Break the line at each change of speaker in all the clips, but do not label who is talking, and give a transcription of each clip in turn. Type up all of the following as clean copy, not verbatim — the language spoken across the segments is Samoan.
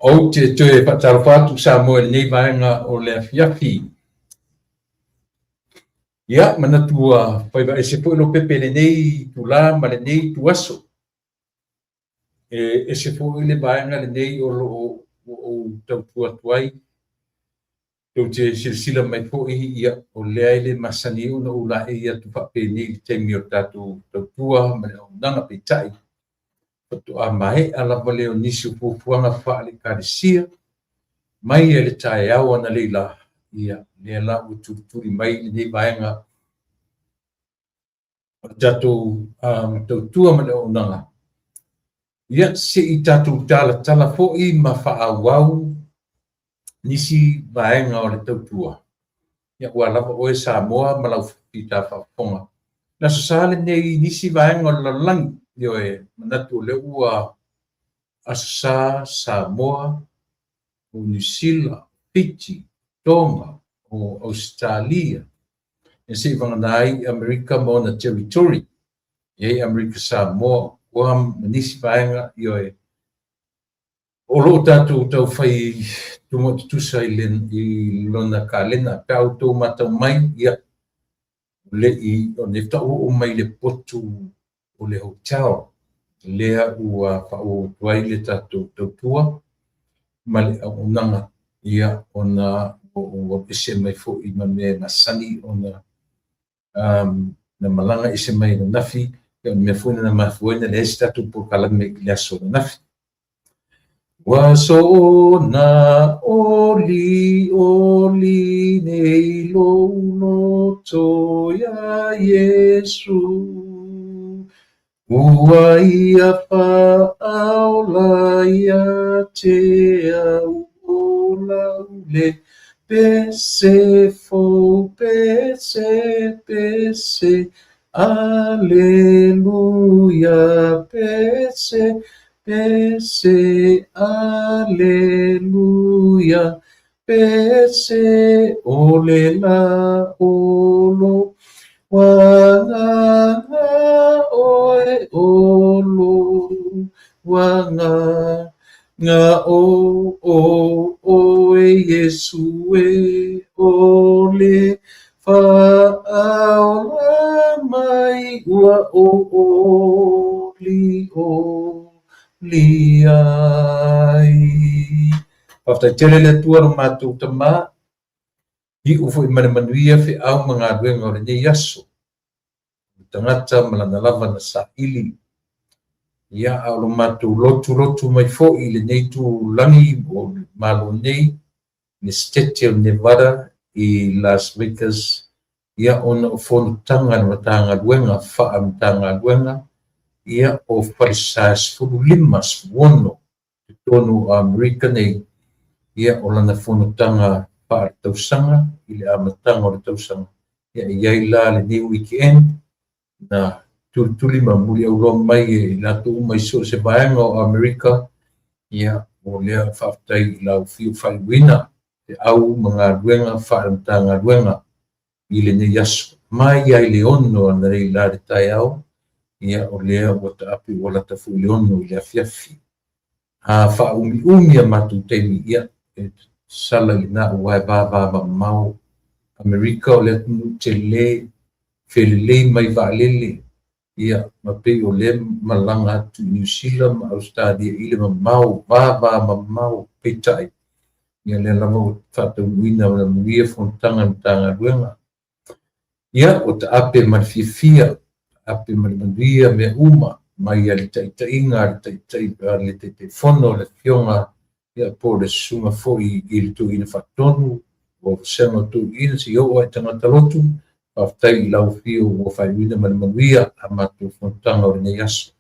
Ou te toe faatalofa atu Samoa i lenei vaega o le afiafi. Ia, manatu ua faiva ese foi Lopepe i lenei itulā ma lenei ituaso. E ese foi le vaega lenei o lo o ua ou tautua atu ai. Tou te silasila mai foi, ia, o lea e le masani ona ou laei atu faapenei i le taimi o le tatou tautua ma le auaunaga, peitai, faatoa maea lava lea o nisi o fuafuaga faale-Ekalesia mai ai le taeao analeila, ia, lea la ua tulituli mai lenei vaega o le tatou tautua ma le auaunaga. Ia, se i tatou talatala foi ma faaauau nisi vaega o le tautua. Ia, ua lava oe Samoa ma lau fita faafofoga. Le Aso Sa lenei i nisi vaega o le lalolagi, ioe, manatu o lea ua Aso Sa Samoa, o Niu Sila, Fiti, Tonga, o Ausetalia, ia se i vagana ai Amerika ma ona territory, e i ai Amerika Samoa, Guam ma nisi vaega, ioe, o lo o tatou taufai tumo'i tutusa i le i lona kalena. Pe a outou matau mai, ia, o le i o nei faatoa ou oo mai i le potu o le hotel lea ua faaauau atu ai le tatou tautua ma le auaunaga, ia, ona ua ou alu ese mai foi ma mea e masani ona na malaga ese mai ananafi, ia o le mea foi lena na mafua ai ona leai se tatou polokalame i le aso ananafi. Ua soona oli oli nei lou loto iā Iesu, Ua ia faaola ia te au o lau le pese fou, pese, pese, Aleluia, pese, pese, Aleluia, Pese o le la o lo Wagaga oe o lo Wagaga o o oe Iesu e o le Faaola mai ua o oli oli ai. Faafetai tele le Atua lo matou Tama, iu foi ma le manuia feau ma galuega o lenei aso. O le tagata ma lana lava na saili. Ia, a o lo matou lotulotu mai foi i lenei itulagi o le Malo nei, le Setete o Nevada i Las Vegas, ia ona o fonotaga a le Matagaluega faa-Matagaluega, ia o falesa 15, 16 totonu o Amerika nei, ia o lana fonotaga faaletausaga i le amataga o le tausaga. Ia e i ai la lenei weekend na tulituli ma muliauloa mai e i latou uma i so o se vaega o Amerika, ia o lea faafetai i lau fiu faaiuina feau ma galuega faale-Matagaluega i lenei aso. Mai lava i le 6 analeila i le taeao, ia o lea ua taape ua lata foi i le 6 i le afiafi. A faaumiumi a matou taimi, ia e sala i lena aua e vavamamao. Amerika o le atunuu tele, felelei mai vaalele, ia ma pei o lea malaga atu i Niu Sila ma Ausetalia i le mamao, vavamamao. Peitai, ia lea lava ua faataunuuina ma le manuia fonotaga a le Matagaluega. Ia, ua taape ma le fiafia, taape ma le manuia mea uma, mai lava i le taitaiga a le Taitai, a le Taitaifono, le Afioga ia po o le susuga foi i le Toeaina Faatonu, o vasega o toeaiina seia oo lava i tagata lotu. Faafetai i lau afio ua faaiuina ma le manuia a matou fonotaga o lenei aso.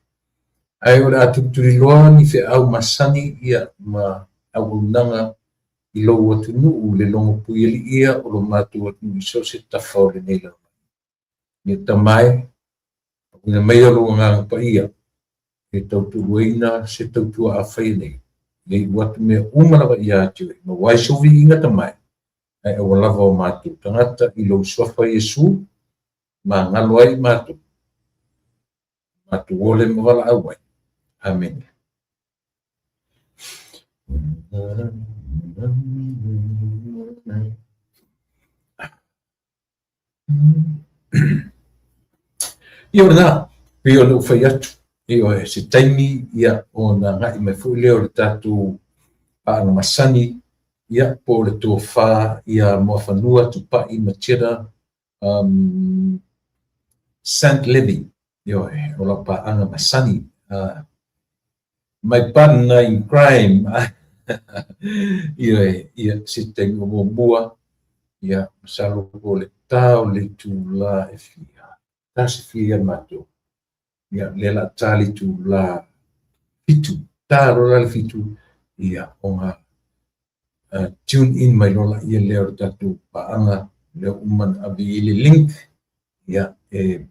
Ae o le a tulituliloa ni feau masani ia ma auaunaga i lou atunuu le logo puialiia o lo matou atunuu i so o se tafa o lenei lalolagi. Ia Tama e, auina maia lou Agaga Paia e tautualuaina se tautua a faia nei, ia iu atu mea uma lava ia te oe, maua ai sou viiga Tama e, ae aua lava o matou tagata i lou Suafa Iesu, magalo ai matou, matou ole ma valaau ai. Amene. Ia o lena, pei ona ou fai atu, ioe, se taimi ia ona agai mai foi lea o le tatou paaga masani, ia po o le tofa ia Muafanua Tupai Matira Sant Levy, ioe, o lau paaga masani. My partner in crime. Ioe, ia, se taimi o muamua, ia, masalo po o le ta o le itula e fia, ta se fia ia matou. Ia, lea la ta le itula 7, ta loa la le 7, ia, ona tune in mai loa laia lea o le tatou paaga, lea ua uma ona ave i ai le link, ia, e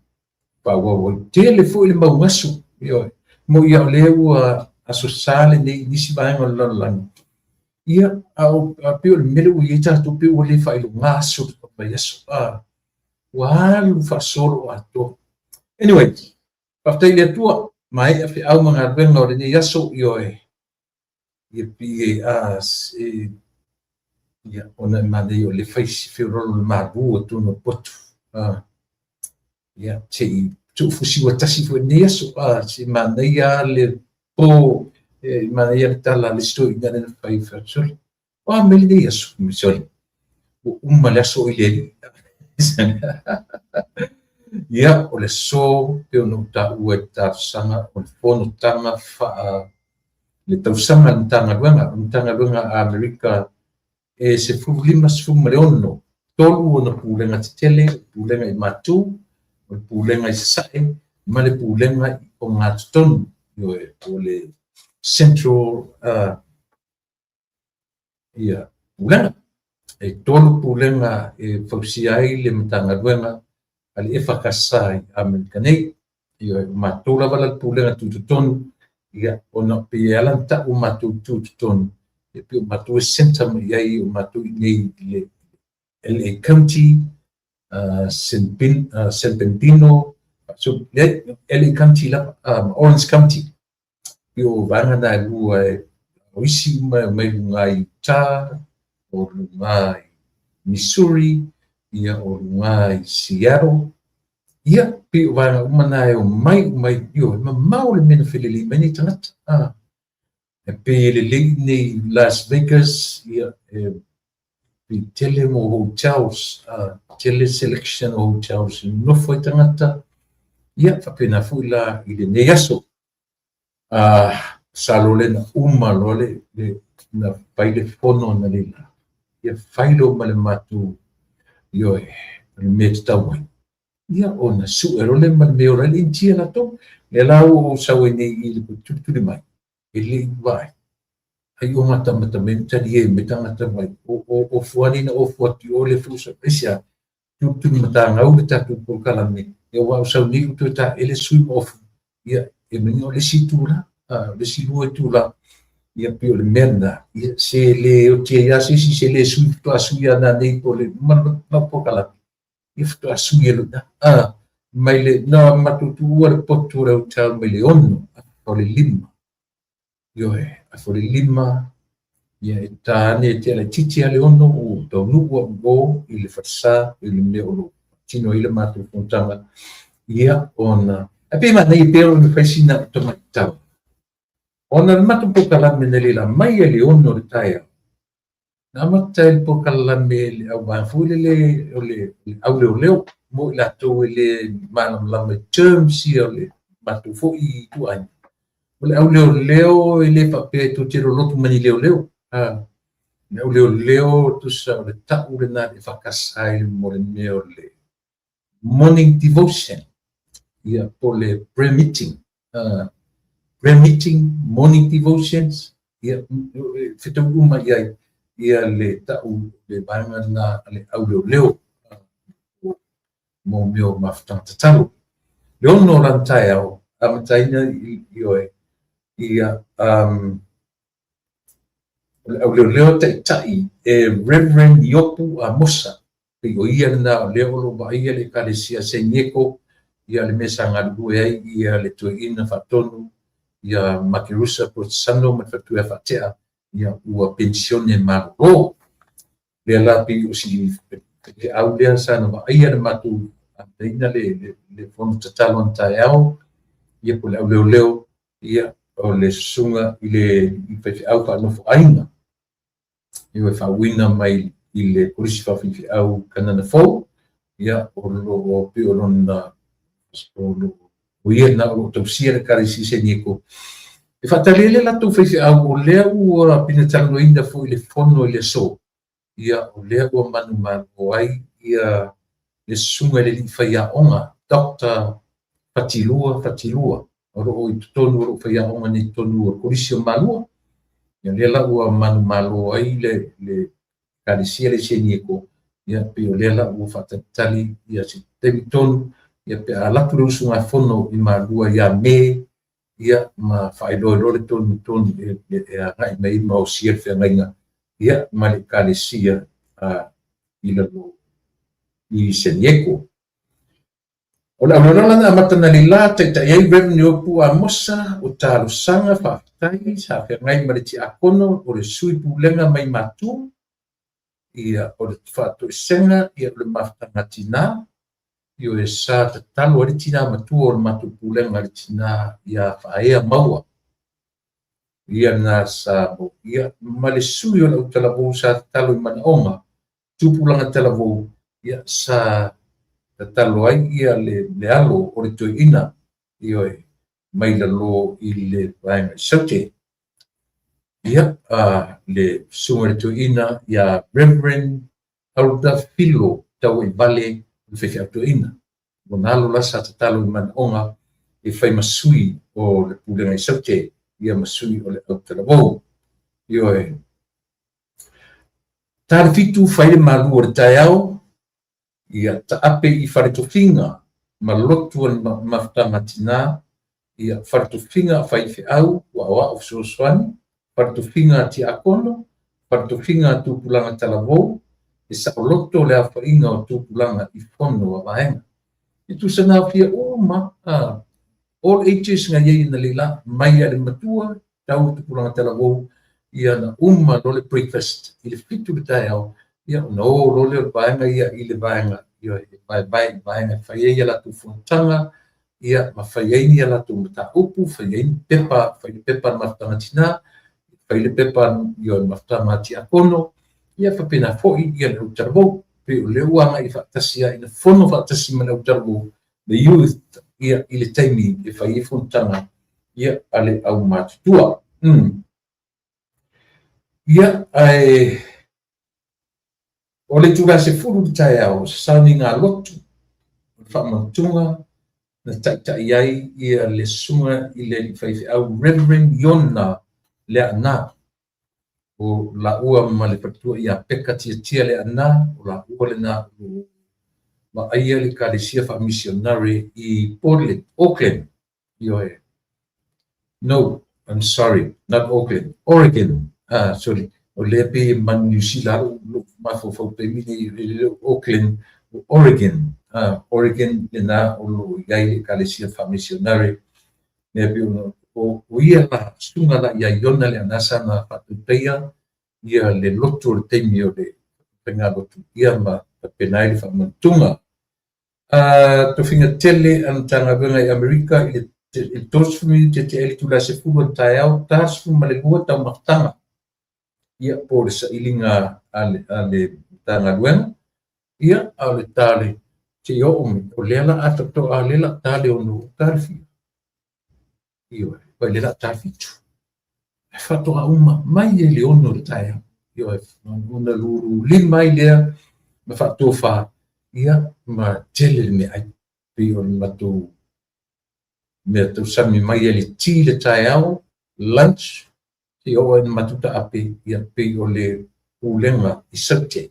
faaauau ai. Tele foi le mau gasu, ioe, moi lava o lea ua Aso Sa lenei i nisi vaega o le lalolagi, ia, a o pei o le mea lea ua i ai tatou, pei ua le faailoga aso o le vaiaso, a, ua alu faasolo atoa. Anyway, faafetai i le Atua, maea feau ma galuega o lenei aso, ioe, ia PARC, ia, ona e manaia o le fai si feololo le malu atonu o le potu. Ia, se i tuufusiua tasi foi lenei aso, se i manaia le po, e manaia le tala a le isi toeaina lea na fai fai atu, sole, o a mea lenei aso? Sole, ua uma le aso i le alii. Ia, o le aso, pei ona ou taua i le talosaga, o le fonotaga faa le tausaga a le Matagaluega, o le Matagaluega a Amerika e 15, 16 ona pulega tetele, o le pulega i Matu, o le pulega i Sasae, ma le pulega i Ogatotonu, ioe, o le Central ia, pulega. E 3 pulega e fausia ai le Matagaluega a le EFKS i Amerika nei. Ioe, o matou lava la le pulega tutotonu, ia, ona pei e ala ona tau o matou tutotonu, ia pei o matou e centre mai i ai o matou i inei i le LA County, San Bernardino, so, LA County lava, Orange County. Pei o vaega na e lua e o isi uma e omai luga i Utah, o luga i Missouri, ia o luga i Seattle. Ia, pei o vaega uma na e omai uma i, ioe, e mamao le mea na felelei mai nei tagata. E pei e lelei nei Las Vegas, ia, e pei tele mo hotels, tele selection o hotels e nofo ai tagata. Ia, faapena foi la i lenei aso. Masalo lea na uma loa le, le, na fai le fono analeila. Ia fai loa ma le matou, ioe, o le mea e tatau ai. Ia, ona sue loa lea ma le mea e ola ai le initia latou. Lea la ua ou sau ai nei i le tulituli mai, e le i vaai. Ai o matamata mai ma talie mai tagata mai, o ofu ane ina ofu atu i o le fusa. Aisea? Tulituli matagau le tatou polokalame, ia aua o sau nei ua toe taele sui ma ofu, ia, e manino o le isi itula, o le isi 2 itula, ia pei o le mea lena, ia se le oti ai lava se isi, se le sui faatoa sui lava nanei po o le uma lau polokalame, ia faatoa sui ai loa i ina. Mai le, na matou tuua le potu o le hotel mai le 6 afa o le 5. Ioe, afa o le 5, ia e ta ane e tea laitiiti lava le 6 ua taunuu au i o i le falesa i le mea o lo o faatino ai le matou fonotaga, ia ona, ae pei e manaia pea ona fai sina au tamaitau. Ona o le matou polokalame na lela mai ai le 6 o le taeao, Na amata ai le polokalame le auvaega foi lele o le auleoleo mo i latou e le malamalama i terms ia o le matou foi ituaiga. O le auleoleo e le faapea e tou te lolotu ma ni leoleo. Le auleoleo tusa o le tau lena e faakasa ai mo le mea o le morning devotion, ia po o le prayer meeting. Prayer meeting, morning devotions, ia fetaui uma i ai ia le tau le vaega lena a le auleoleo mo mea o mafutaga tatalo. Le 6 o lana taeao, amataina ioe, ia o le auleoleo taitai e Reverend Iopu Amosa, pei o ia lena o lea o lo o vaaia le Ekalesia San Diego, ia le mea sa galulue ai ia le toeaina faatonu ia Makerusa Posano ma le faletua ia Faatea. Ia, ua penisione malolo. Lea la pei o si feau lea sa na vaaia le matou amataina le le fono tatalo ana taeao, ia po o le au leoleo, ia o le susuga i le faifeau faanofo aiga, ia faauuina mai i le Kolisi Faafaifeau Kanana Fou, ia o lo o pei o lona o ia lena o lo o tausia le Ekalesia San Diego. E faatali ai le latou faifeau o lea ua pei ona talanoaina foi i le fono i le aso, ia o lea ua manumalo ai ia le susuga i le alii faiaoga Doctor Fatilua Fatilua o lo o i totonu o lo o faiaoga nei i totonu o le Kolisi o Malua. Ia lea la ua manumalo ai le Ekalesia lea i San Diego, ia pei o lea la ua faatalitali ia se taimi tonu ia pe a alu atu le usugafono i Malua ia Me, ia ma faailoa loa le tonu tonu e agai mai ma osia le feagaiga ia ma le Ekalesia i lalo i San Diego. O le auaunaga na amata analeila, taitai ai Rev. Iopu Amosa, o talosaga faafetai sa feagai ma le Tiakono o le Sui Pulega mai Matu, ia o le faatoesega ia o le mafutaga tina, ioe sa tatalo ai le tina matua o le matou pulega le tina ia Faaea Maua. Ia na sa ia ma le sui o le autalavou sa tatalo i manaoga tupulaga talavou, ia, sa tatalo ai ia le alo o le toeaina, ioe, mai lalo i le vaega i Saute. Ia, le susuga i le toeaina ia Reverend Elder Philo Tauaivale o le faifeau toeaina. Lona alo la sa tatalo i manaoga e fai ma sui o le pulega i Saute, ia ma sui o le autalavou. Ioe. Ta le 7 fai le malu o le taeao, ia taape i faletofiga ma lotu o le mafutaga tina, ia faletofiga a faifeau o aoao fesoasoani, faletofiga a tiakono, faletofiga a tupulaga talavou, e saoloto le aofaiga o tupulaga i fono a vaega. E tusa na aofia uma a all ages na iai analeila mai a le matua tau tupulaga talavou, ia na uma loa le breakfast i le 7 le taeao, ia ona o loa lea o le vaega ia i le vaega, ia e vaevae i vaega e fai ai a latou fonotaga, ia ma fai ai ni a latou mataupu, fai ai ni pepa, fai le pepa a le mafutaga tina, fai le pepa ia le mafutaga tiakono, ia faapena foi ia le au talavou. Pei o lea ua agai faatasi lava ina fono faatasi ma le au talavou, the youth, ia i le taimi e fai ai fonotaga ia a le aumatutua. Ia, ae o le itula 10 le taeao, se sauniga lotu, o le faamanatuga na taitai ai ia le susuga i le alii faifeau Reverend Iona Leaana, o laua ma le faletua ia Peka Tiatia Leaana, o laua lena o lo o vaaia le Ekalesia Faamisionare i Portland, Auckland. Ioe. No, I'm sorry, not Auckland, Oregon. Ah, sorry. O lea pei e manu Niu Sila lou mafaufau taimi nei, e le o Auckland, o Oregon. Ah, Oregon lena o lo o i ai le Ekalesia Faamisionare. Lea pei ona o ia la, susuga la ia Iona Leaana sa na faatautaia ia le lotu o le taimi o le faiga lotu ia ma tapena ai le faamanatuga. Tofiga tele a le Matagaluega i Amerika i le 30 minute te ai le itula 10 o le taeao, 42 taumafataga, ia, po o le sailiga a le Matagaluega, ia, a o le ta le seia oo mai, o lea la atoatoa a lea la ta le 6, ta le fia. Ioe, vai lea la ta le 7. E faatoa uma mai ai le 6 o le taeao. Ioe, ona lulu lima ai lea ma faatofa, ia, ma tele le meaai. Pei o le matou mea tausami mai ai le ti le taeao, lunch, seia oo ai ina matou taape, ia, pei o le pulega i Saute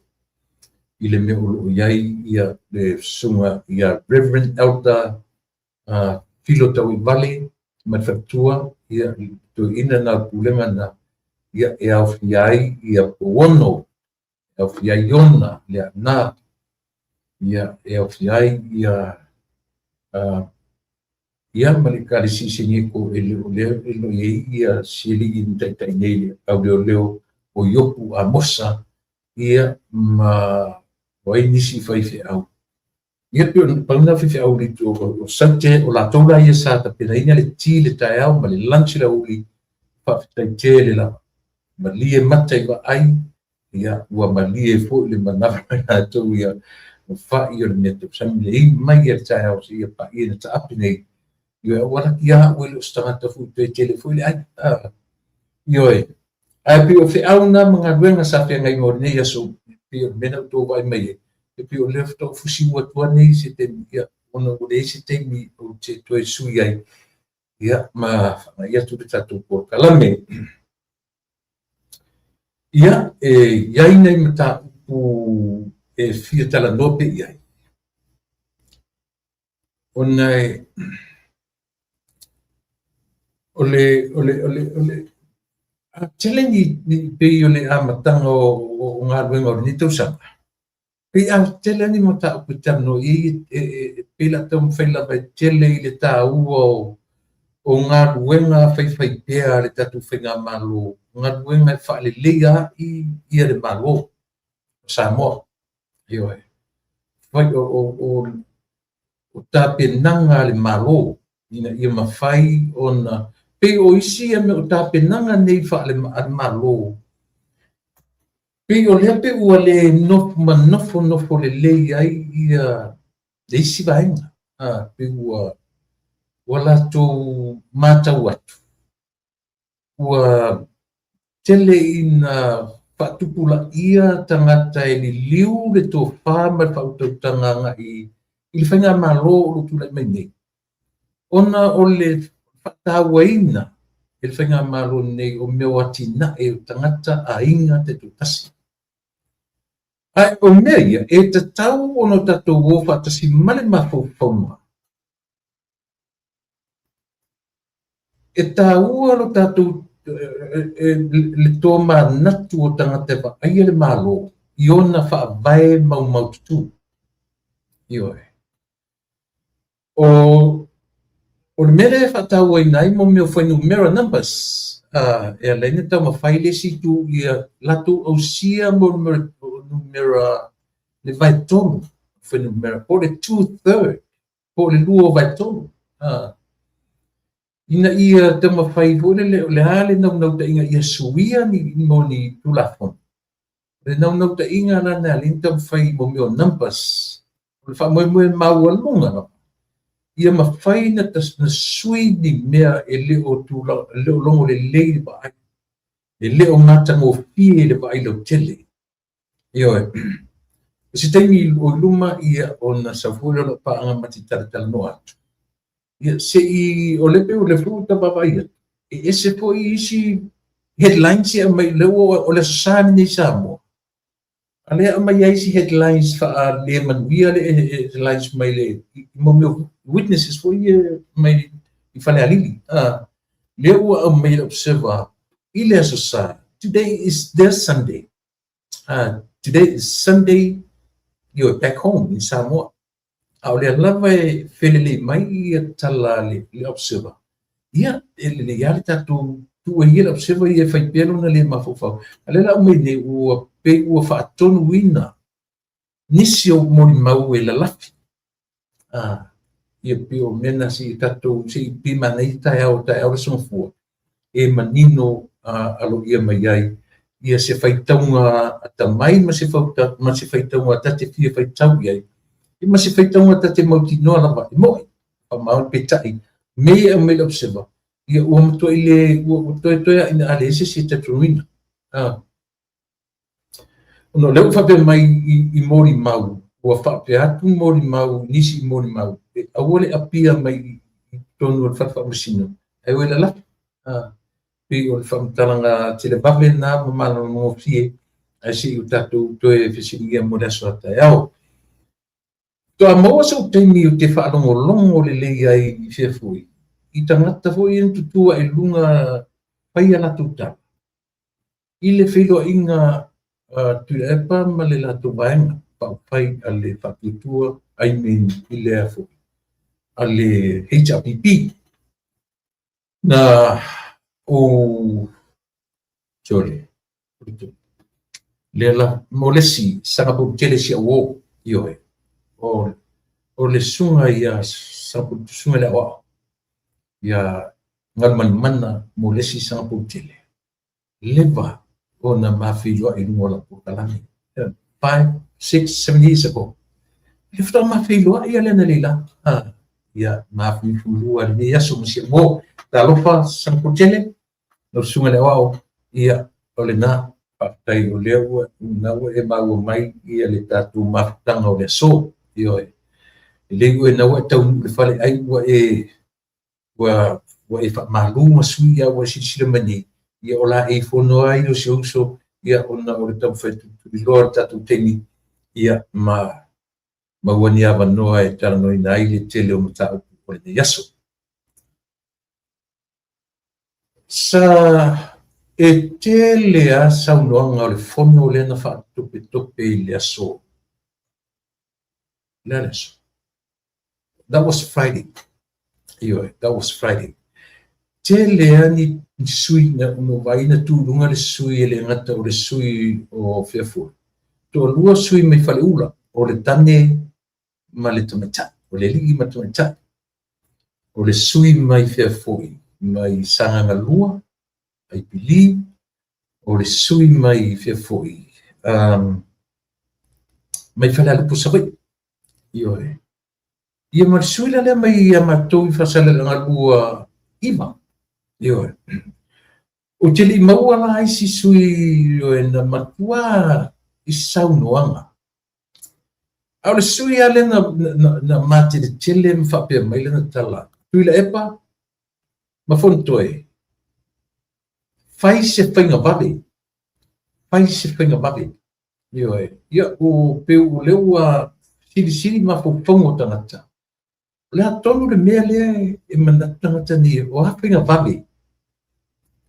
i le mea o lo o i ai ia le susuga ia Reverend Elder Filo Tauivale ma le faletua, ia, toeaina na o le pulega na, ia, e aofia ai ia Pouono, e aofia ai Iona, Leaana, ia, e aofia ai ia Ia ma le Ekalesia Seneko e le o lea e le o i ai ia si alii na taitai nei le au leoleo o Iopu Amosa, ia ma o ai nisi faifeau. Ia pei o pau na faifeau i le o Saute, o latou la ia sa tapenaina le ti i le taeao ma le lunch i le aoauli, faafetai tele lava. Malie mata i vaai, ia ua malie foi le manava o latou ia o fa'i o le mea tausami le iu mai ia le taeao seia paia na taape nei. Ioe, aua laki a au e le o se tagata foi toe tele foi le ai. Ioe, ae pei o feau na ma galuega sa feagai ma lenei aso, pei o le mea na outou vaai mai ai, e pei o lea faatoa ou fusiua atu lava nei se taimi, ia, ona ua leai se taimi ou te toe sui ai, ia, ma faagai atu le tatou polokalame. Ia, e i ai nai mataupu e fia talanoa pea i ai, ona e, o le, o le, o le, o le, a tele ni, ni pei o le amataga o, o, o galuega o lenei tausaga, Pei a tele ni mataupu e talanoa i ai e pei o le a taumafai lava e tele i le taua o galuega faifaipea a le tatou faigamalo, galuega e faaleleia ai ia le Malo o Samoa. Ioe. Fai o tapenaga a le Malo ina ia mafai ona pei o isi ia mea o tapenaga nei faale a le Malo Pei o lea pei ua le ma nofonofo lelei ai ia le isi vaega, pei ua latou matau atu, ua tele ina faatupulaia tagata e liliu le tofa ma le faautautaga agai i le faigamalo o lo o tulai mai nei, ona o le faatauaina e le faigamalo nei o mea o atinae o tagata aiga taitoatasi. Ae o mea ia, e tatau ona o tatou o faatasi ma le mafaufauga. E taua lo tatou le tomanatu o tagata e vaaia le Malo i ona faavae maumaututu. Ioe. O le mea lea e faatauaina ai mo mea o fuainumera, numbers, e ala ai ona taumafai le isi itu ia latou ausia mo numera le vaetolu fuainumera po o le two third po o le lua o vaetolu ina ia taumafai foi lele o le a le naunautaiga ia suia ni mo ni Tulafono. O le naunautaiga la lena lea na taumafai mo mea o numbers, o le faamoemoe maualuga lava ia mafai na sui ni mea e le o tulaga, e le o logo lelei i le vaai, e le o matagofie i le vaai lautele. Ioe. O se taimi o i luma ia ona sau foi lea o lau paaga ma te talatalanoa atu. Ia se i o lea pei o lea foi ua ta vaavaai atu, e ese foi isi headlines ia e aumai lea ua o le Aso Sa lenei i Samoa. A lea e aumai ai isi headlines faale manuia le headlines mai le mo mea o witnesses foi ia mai i Falealili. Lea ua aumai le Observer i le Aso Sa. Today is their Sunday. Today is Sunday, you're back home in Samoa. A o lea lava e felelei mai ia tala a le Observer. Ia, e lelei lava le tatou tuu ai ia le Observer ia e fai pea lona le mafaufau. A o lea la aumai nei ua pei ua faatonuina nisi o molimau e lalafi. Ia pei o mea na se i tatou se i pei manaia taeao taeao le Aso Gafua e manino aloaia mai ai ia se faitauga atamai ma se ma se faitauga ta te fia faitau i ai ma se faitauga ta te mautinoa lava e mo'i faamaoni. Peitai mea ia e aumai le Observer ia ua matuai le ua toetoe lava ina a leai se isi e talitonuina. Ona o lea ua faapea mai i molimau, ua faapea atu molimau, nisi i molimau, e aua le apia mai i totonu o le fale faamasino, ae o e lalafi. Pei o le faamatalaga televave lena ma malamalamagofie, ae se i o tatou toe fesiligia mo le aso a taeao. Faatoa maua sou taimi ou te faalogologo lelei ai i fea foi, i tagata foi ia na tutū ae i luga fai a latou tala, i le feiloaiga a Tuilaepa ma le latou vaega faaupufai a le Faatuatua, I mean i le a foi, a le HRPP. Na ou sorry, lea la mo le isi Sagapolutele si au uo, ioe, o le susuga ia Sagapolutele, susuga i le aoao ia Galumalemana mo le isi Sagapolutele, leva ona ma feiloai i luga o lau polokalame. 5, 6, 7 years ago. Le faatoa ma feiloai ia lea leila. Ha, ia ma fuifulua lenei aso ma si au uo. Talofa Sagapolutele, lau susuga i le aoao, ia, o lena, faafetai o lea ua, na ua e maua mai ia le tatou mafutaga o le aso. Ioe. E lei ua na ua e taunuu i le fale ai ua e ua ua e faamalu ma sui ia ua e silasila mai nei, ia o la e fono ai o si uso ia ona o le taumafai tulituliloa le tatou taimi ia ma maua ni avanoa e talanoaina ai le tele o mataupu o lenei aso. Sa e tele lava saunoaga o le fono lea na faatopetope i le aso. O le a le aso? That was Friday. Ioe, that was Friday. Tele lava ni sui na ou vaai na tu i luga le sui e le gata o le sui o fea foi. Toalua sui mai Faleula, o le tane ma le tamaitai, o le alii ma le tamaitai. O le sui mai fea foi, mai Sagaga 2, I believe, o le sui mai fea foi, mai Falealupo Savaii. Ioe. Ia ma le sui la lea mai ia matou i Faasaleleaga 2 9. Ioe. Ou te le i maua la isi sui ioe na matua i saunoaga. A o le sui lava lea na mateletele ma faapea mai lana tala, Tuilaepa ma Fonotoe, fai se faiga vave, fai se faiga vave. Ioe, ia o pei o lea ua silisili mafaufauga o tagata. O le a tonu le mea lea e manatu tagata nei, o a faiga vave?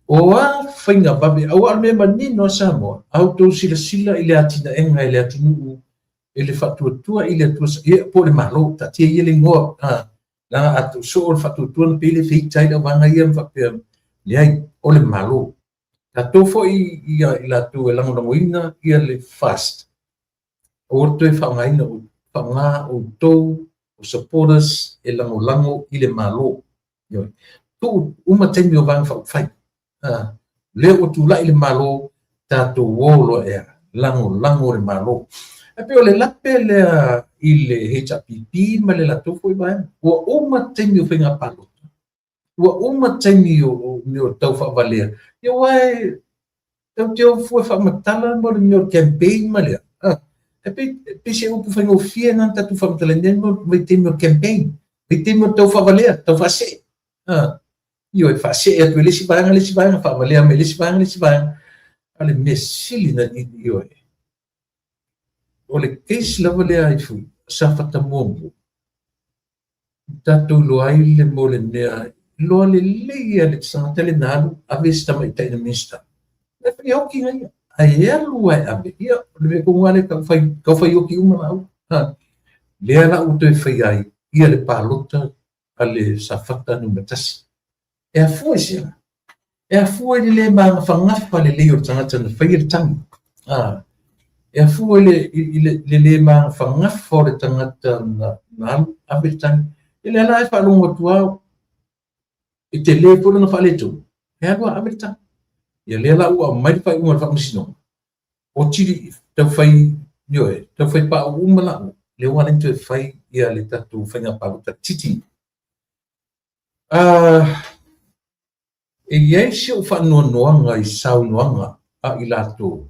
O a faiga vave? Aua o le mea manino a Samoa, a outou silasila i le atinaega i le atunuu e le faatuatua i le Atua, ia, po o le Malo, taatia ia le igoa, a, leaga a tuu soo le faatuatua ona pei lea e feita ai le auvaega ia ma faapea, leai, o le Malo. Tatou foi ia i latou e lagolagoina ia le FAST, aua le toe faaaogaina, faaaoga outou o supporters e lagolago i le Malo. Ioe. Tuu uma taimi o Vaega Faaupufai. A, lea ua tulai le Malo, tatou o loa ea, lagolago le Malo. Ae pei o le lape lea i le HRPP ma le latou foi vaega. Ua uma taimi o faiga palota. Ua uma taimi o mea o tau faavalea. Ia aua e tatou te o fua e faamatala mo le mea o le campaign ma lea. E pei se upu faigofie lena na tatou faamatalaina ai mo vaitaimi o le campaign, vaitaimi o le tau faavalea, tau faasee. Ioe, faasee atu e le isi vaega le isi vaega, faavalea mai le isi vaega le isi vaega. A o le mea sili na ioe. O le case lava lea ai foi, Safata muamua. Tatou iloa ai le mo le mea iloa lelei a le tagata lea na alu ave si tamaitai na Minista. E fai oki na ia. Ae alu lava e ave. Ia, o le mea tonu lava lea tau fai, tau fai oki uma lāua. Ha. Lea la ua toe fai ai ia le palota a le Safata Nu.1. E afua i se a? E afua i le le magafagafa lelei o le tagata na faia le tagi. A, e afua i le, i le, le le magafagafa o le tagata na, na alu ave le tagi. E lea la e faalogo atu lava, e tele foi lona faaletonu, e alu lava ave le tagi. Ia lea la ua aumai le faaiuga a le Faamasinoga, oti tau fai, ioe, tau fai pauu uma la, lea ua ala ai ona toe fai ia le tatou faiga palota titi. E i ai si ou faanoanoaga i saunoaga a i latou.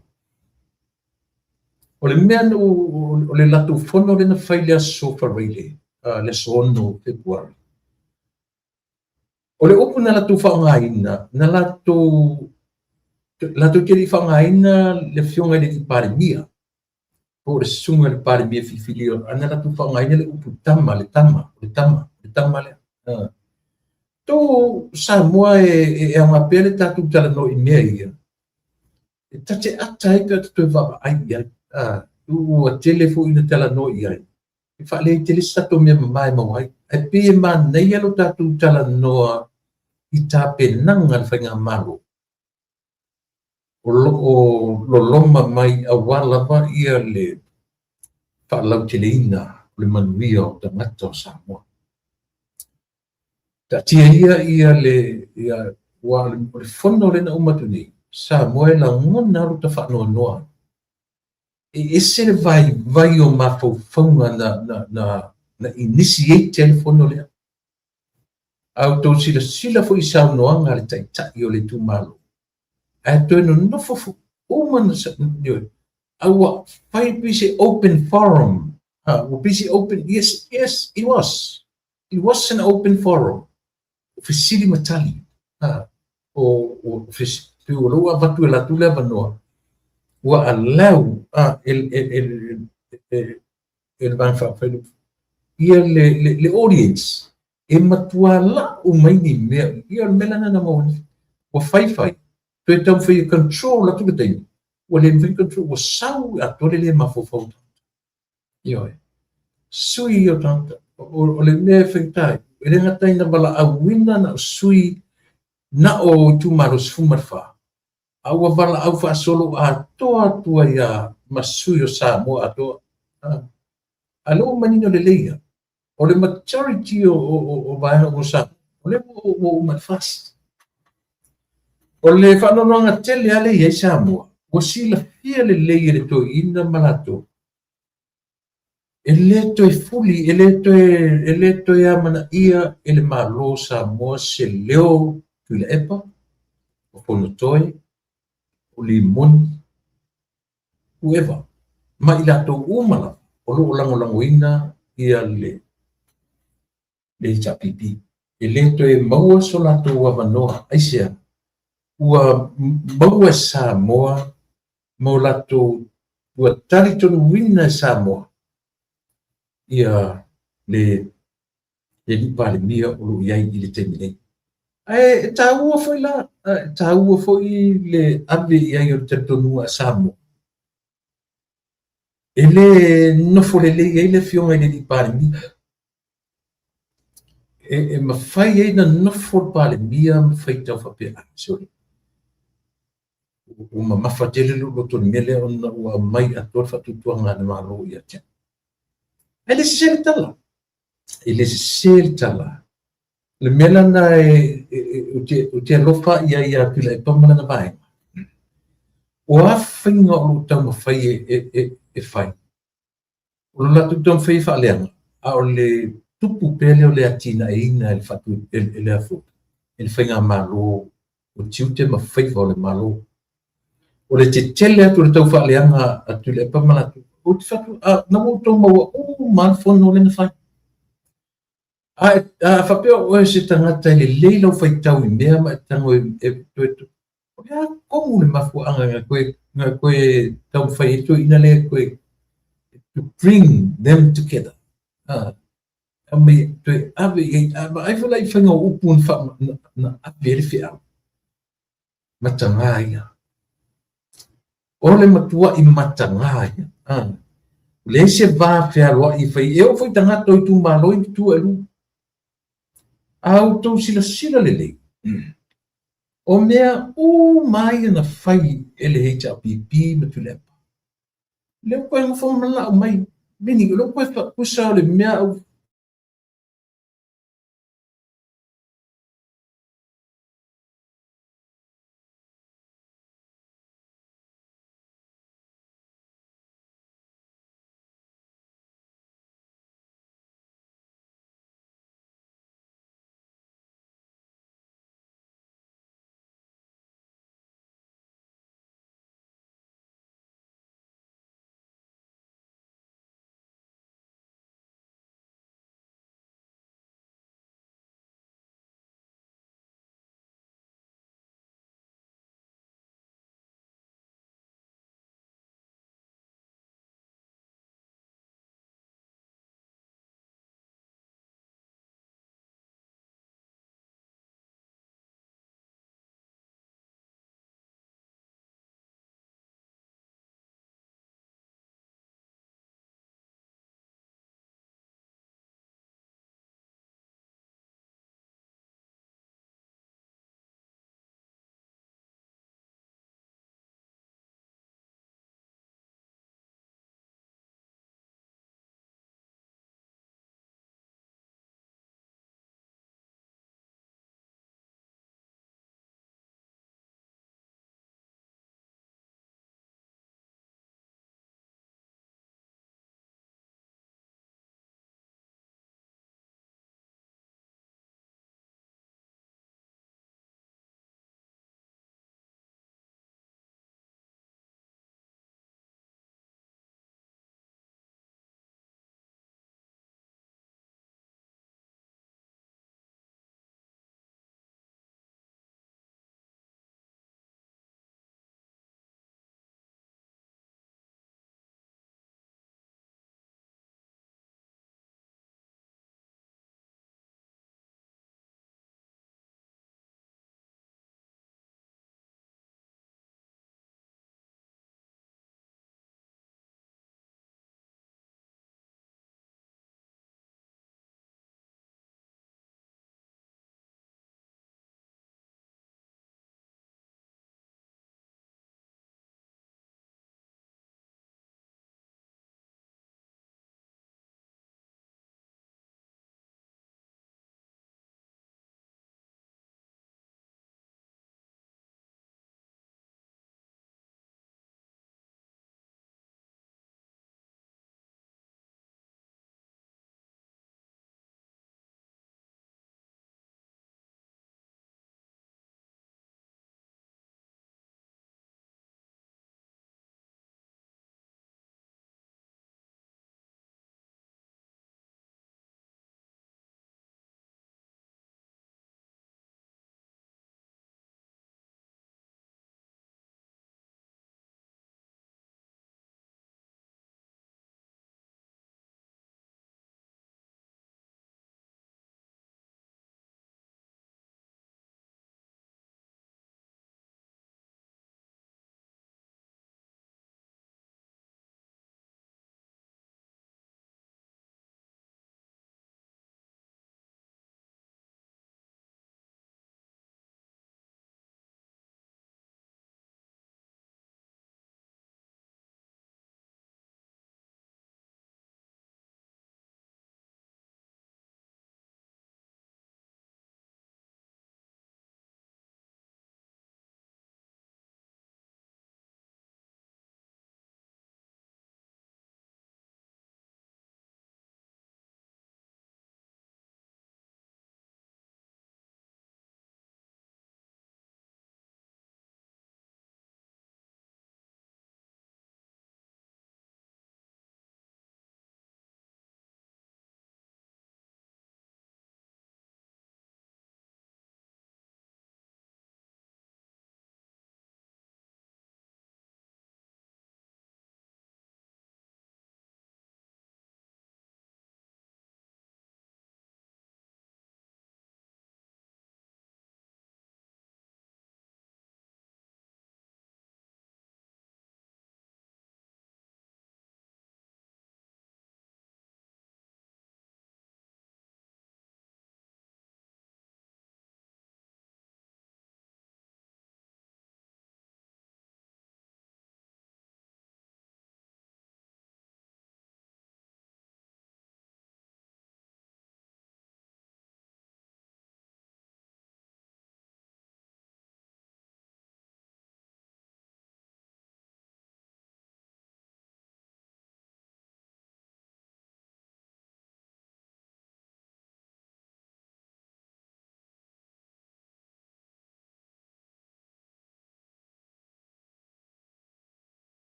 O le mea na o le latou fono lea na fai i le aso Faraile, le aso 6 o Fepuari. O le upu na latou faaaogaina, na latou, latou te le i faaaogaina le afioga i le alii Palemia. Po o le susuga i le Palemia filifilia, a na latou faaaogaina le upu tama, le tama, o le tama, o le tama lea. Tu Samoa e aoga pea le tatou talanoa i mea ia, e ta te ata ai pe a ta toe vaavaai i ai. Ua tele foi ina talanoa i ai, e faaleai tele se tatou mea mama e maua ai. Ae pei e manaia lo tatou talanoa i tapenaga a le Faigamalo o lo o loloma mai aua lava ia le faalauteleina o le manuia o tagata o Samoa. Taatia ia ia le ia aua o le fono lea na uma atu nei, Samoa e lagona lava lota faanoanoa. E ese le vaivai o mafaufauga na na na na initiate ai le fono lea. A outou silasila foi i saunoaga a le Taitai o le itumalo, ae toe nonofo foi uma na ioe, a ua fai pei se open forum, ha, ua pei se open, yes, yes, it was. It was an open forum. O fesili ma tali. Ha, o, o, pei ua lou avatu e latou le avanoa, ua allow a, e, e, e, e, e le Vaega Faaupufai ia le, le, le audience e matua lau mai ni mea, ia o le mea lena na maua nei. Ua fai fai, toe taumafai e control atu le taimi, ua le mafai ona control, ua sau atoa le le mafaufau o tagata. Ioe. Sui ia o tagata, o, o le mea e faigata ai, e le gata ina valaauina na o sui na o itumalo 14, a ua valaau faasolo atoa atu ai lava ma sui o Samoa atoa. A lea ua manino lelei ia, o le majority o, o, o, o vaega o Samoa, o lea ua, ua uma i le FAST. O le faanoanoaga tele lava lea i ai Samoa, ua silafia lelei e le toeaina ma latou, E le toe fuli, e le toe, e le toe amanaia e le Malo o Samoa se leo Tuilaepa, o Fonotoe, o Limoni, whoever, ma i latou uma lava o lo o lagolagoina ia le le HRPP. E le toe maua so latou avanoa. Aisea? Ua maua e Samoa ma o latou, ua talitonuina e Samoa ia le le Alii Palemia o lo o i ai i le taimi nei. Ae e taua foi la, e taua foi le ave i ai o le talitonuga a Samoa. E le nofo lelei ai le Afioga i le Alii Palemia. E, e mafai ai na nofo le Palemia ma faitau faapea, ah, sorry, ua mamafa tele lou loto i le mea lea ona ua aumai atoa le faatuatuaga a le Malo ia te au. Ae le sese le tala. E le sese le tala. O le mea lena e, e, e, ou te, ou te alofa i ai ia Tuilaepa ma lana vaega. O a faiga o lo o taumafai e, e, e, e fai? O lo latou taumafai e faaleaga, a o le tupu pea lea o le atinaeina e le faatu, e, e le a foi, e le faigamalo o tiute ma faiva o le Malo. O le tetele atu o le tau faaleaga a Tuilaepa ma latou, ou te fai atu, a, na ua outou maua uma lava le fono lea na fai. A, a faapea o oe se tagata e lelei lau faitau i mea ma e tago e, e toe o le a tonu le mafuaaga na koe, na koe taumafai ai toeaiina lea e koe to bring them together. A, aumai toe ave i ai, a vaai foi la i faiga o upu na, fa, na, na ave ai le feau. Matagā ia. O le matua'i matagā ia. A, leai se va fealoa'i e fai, e oo foi tagata o itumalo i tua e lua. A outou silasila lelei, o mea uma ia na fai e le HRPP ma Tuilaepa, lea ua toe nofo ma lau mai, meaning o lea ua toe tusa o le mea au